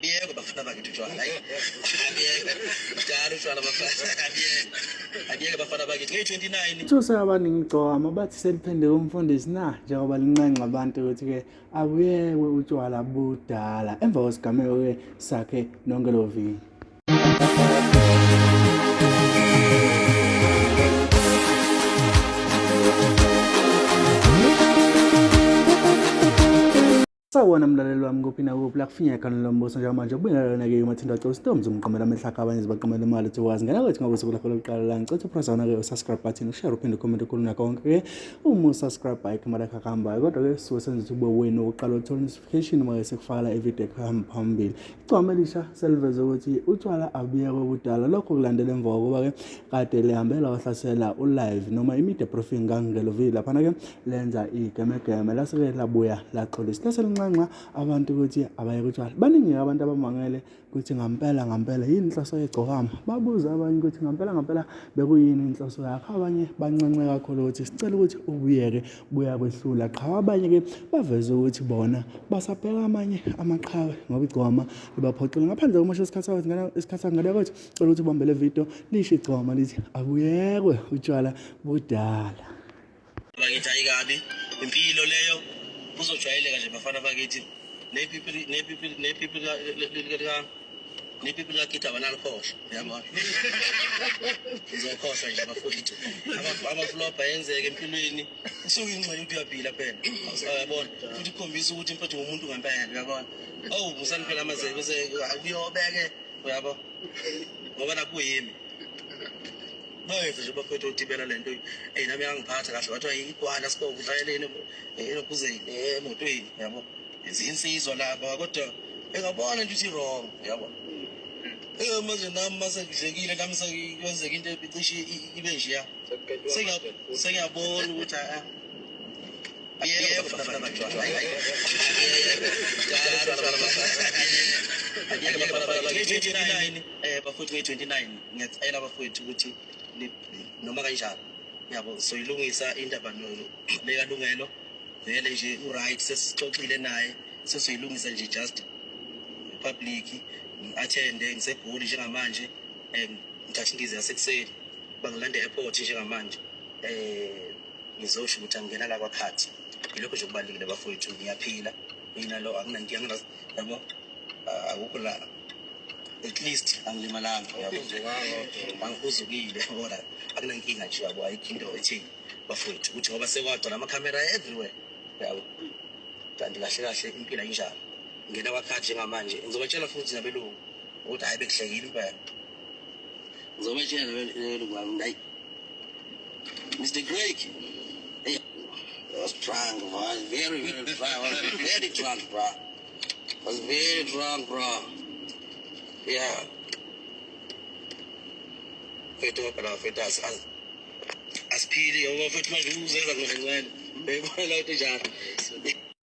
Abiyekwe bafana bakithi utshwala. Hayi. Abiyekwe. Kudala utshwala bafana. Abiyekwe. Abiyeke bafana bakithi. Ngeyi-29. Thusa abaningi igcokama bathi seliphenduke umfundisi na njengoba linxenxa abantu ukuthi-ke abuyekwe utshwala budala emva kwesigameko-ke sakhe nongelovini. Sawubona mlaleli wami kuphi nakuphi la kufinyeka khona lo mbuso njengamanje kubingelelana-ke umathinto waco usitoms umqamela amehlo akhe abanye zibaqamela imali uthi wazi ngena kwethu ngabe usuku lakho lokuqala la ngicela upress wona-ke usubscribe button ushare uphinde ucomment ukhuluma konke-ke uma usubscribe ayikho imali yakho akuhambayo kodwa-ke sisuke senza ukuthi kube wena uqala uthola notification uma-ke sekufakala ividiyo ekuhamba phambili. Igcwama elisha seliveze ukuthi utshwala abuyekwe kudala. Lokho kulandela emva kokuba-ke kade lihambela wahlasela ulive noma i-media briefing kaNgelovi laphana-ke lenza igemegeme lase-ke labuya laxolisa lase linxenxa abantu ukuthi abayeke utshwala. Baningi abantu abamangele ukuthi ngampela ngampela yini inhloso yegcokama. Babuza abanye ukuthi ngampela ngampela bekuyini inhloso yakho. Abanye banxenxe kakhulu ukuthi sicela ukuthi ubuyeke buyakwehlula. Qha abanye-ke baveze ukuthi bona basabheka amanye amaqhawe ngoba igcokama libaphoxile. Ngaphandle komosha isikhathi sakho isikhathi sakho ngale kwethu cela ukuthi ubambe le video lisho igcokama lithi abuyekwe utshwala budala. Bakithi ayi kabi impilo leyo kuzojwayeleka nje bafana bakithi nepipi nepipi nepipi lika nepipi likaGida abanalikhohlwa uyabona ngizokhohlwa nje bafowethu amaflopha yenzeka empilweni usuke ingxenye ukuthi uyaphila phela uyabona futhi kukhombisa ukuthi mfethu ngumuntu ngempela uyabona owu musani phela amazebe bese kuyobeke uyabo ngoba nakuyimi Bayenze nje bafethu udibela lento eyi nami yangiphatha kahle kwathiwa igwala sibovu udlaleleni elokhuzeni emotweni yabo izinsizwa lapha kodwa engabona nje ukuthi wrong yabo. Eh manje nami mase ngidlekile nami sekwenzeka into ecishe ibe njeya. Sengiyabona ukuthi a yebo bafana bajwayele. Eh bafowethu nge-29 ngiyacela bafowethu ukuthi noma kanjani yabo soyilungisa indaba lekalungelo vele nje u-right sesixoxile naye sesoyilungisa nje just public ngi-athende ngisegoli njengamanje um ngithatha indiza yasekuseni bangilanda e-airport njengamanje um ngizosho ukuthi angingena la kwakhathi yilokho nje okubalulekile bafowethu ngiyaphila mina lo akunankinga yabo akukho la at least angilimalanga yabo angihuzukile yabona akunankinga nje yabo ayikho into ethini bafowethu ukuthi ngoba sekwagcwala amakhamera everywhere yabo kanti kahle kahle impilo ayinjalo ngena kwakhathi njengamanje ngizobatshela futhi nabelungu ukuthi hhayi bekuhlekile impela ngizobatshela nabelungu bami hayi Mr. Craig hey, I was drunk, bro. I was very, very drunk. I was very drunk, bro. I was very drunk, bro. Yeah. Mfethu phela mfethu asiphili ngoba mfethu manje uzenza ngcwele ngcwele. Uyayibona la into njalo.